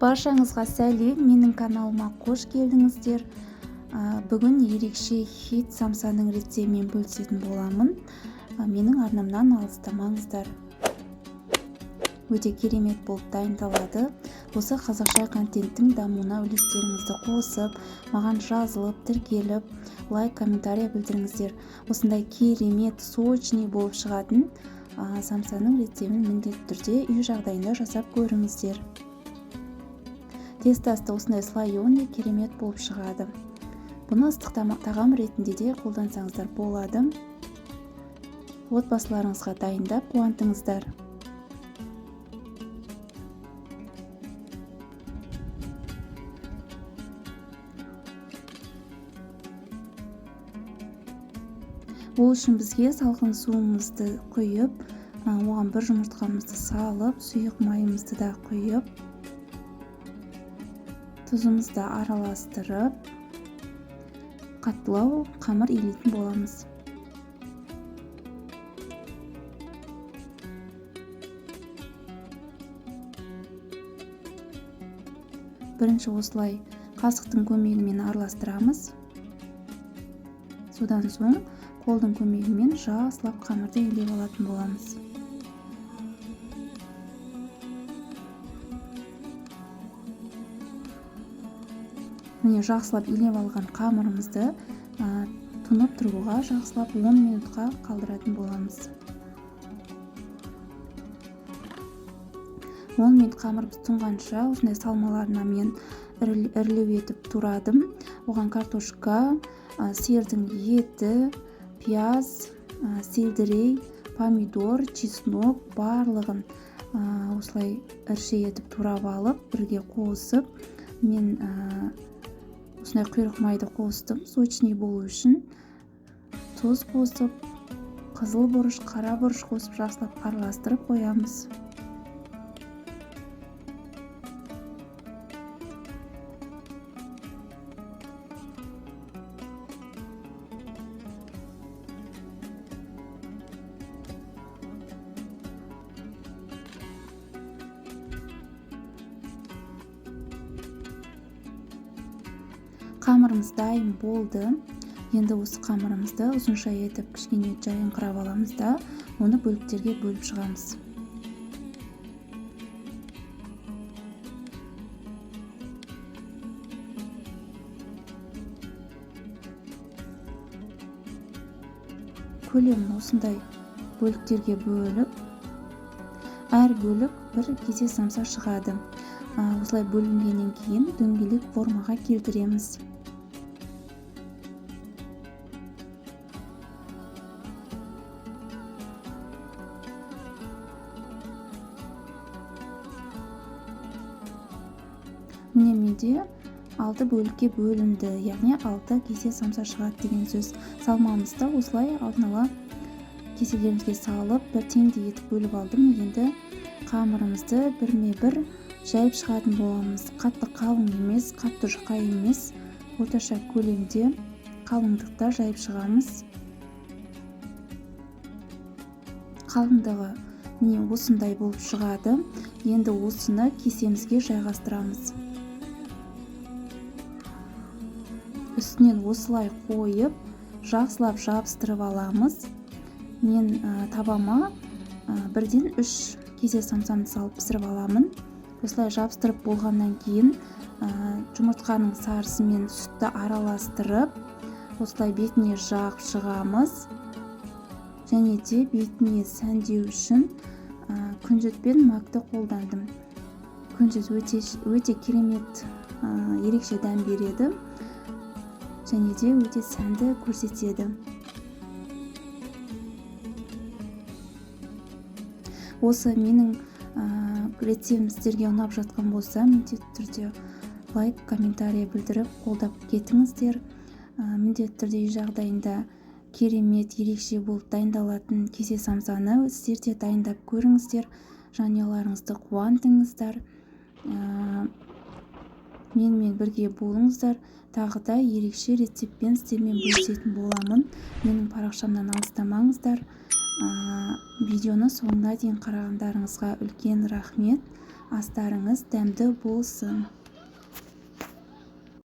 Баршаңызға сәлем, менің каналыма қош келдіңіздер. Бүгін ерекше хит самсаның рецептімен бөлісетін боламын. Менің арнамнан алыстамаңыздар. Өте керемет болып дайындалады. Осы қазақша контенттің дамуына үлестеріңізді қосып, маған жазылып, тіркеліп, лайк, комментарий білдіріңіздер. Осындай керемет, сочный болып шығатын самсаның рецептін міндетті түрде үй жағдайында жасап көріңіздер. Тестасы осындай слоеный, керемет болып шығады. Бұны ыстық тағам ретінде де қолдансаңыздар болады. Отбасыларыңызға дайындап қуантыңыздар. Ол үшін бізге салқын суымызды құйып, оған бір жұмыртқамызды салып, сұйық майымызды да құйып, тұзымызды араластырып, қаттылау қамыр илейтін боламыз. Бірінші осылай қасықтың көмегімен араластырамыз. Содан соң қолдың көмегімен жақсылап қамырды илеп алатын боламыз. Міне, жақсылап илеп алған қамырымызды тұнып тұруға жақсылап 10 минутқа қалдыратын боламыз. 10 минут қамырымыз тұнғанша осындай салмаларына мен ірілеу етіп турадым. Оған картошка, сиырдың еті, пияз, сельдерей, помидор, чеснок барлығын осылай ірше етіп турап алып, бірге қосып, мен осындай құйрық майды қостым, сочный болу үшін. Тұз қосып, қызыл бұрыш, қара бұрыш қосып жақсылап араластырып қоямыз. Қамырымыз дайын болды. Енді осы қамырымызды ұзынша етіп кішкене жайыңқырап аламыз да, оны бөліктерге бөліп шығамыз. Көлемін осындай бөліктерге бөліп, әр бөлік бір кесе самса шығады. Осылай бөлінгеннен кейін дөңгелек формаға келтіреміз. Міне, менде 6 бөлікке бөлінді, яғни 6 кесе самса шығады деген сөз. Салмамызды осылай алдын ала кеселерімізге салып, бір теңдей етіп бөліп алдым. Енді қамырымызды бірме-бір жайып шығатын боламыз. Қатты қалың емес, қатты жұқа емес, орташа көлемде, қалыңдықта жайып шығамыз. Қалыңдығы міне осындай болып шығады. Енді осыны кесемізге жайғастырамыз. Үстінен осылай қойып, жақсылап жабыстырып аламыз. Мен табама бірден 3 кесе самсамды салып пісіріп аламын. Осылай жабыстырып болғаннан кейін жұмыртқаның сарысымен сүтті араластырып, осылай бетіне жағып шығамыз. Және де бетіне сәндеу үшін күнжіт пен макты қолдандым. Күнжіт өте керемет, ерекше дәм береді. Және де өте сәнді көрсетеді. Осы менің рецептім сіздерге ұнап жатқан болса, міндетті түрде лайк, комментарий білдіріп қолдап кетіңіздер. Міндетті түрде үй жағдайында керемет, ерекше болып дайындалатын кесе самсаны сіздер де дайындап көріңіздер, жанұяларыңызды қуантыңыздар. Менімен бірге болыңыздар. Тағы да ерекше рецептпен сіздермен бөлісетін боламын. Менің парақшамнан алыстамаңыздар. Видеоны соңына дейін қарағандарыңызға үлкен рахмет. Астарыңыз дәмді болсын!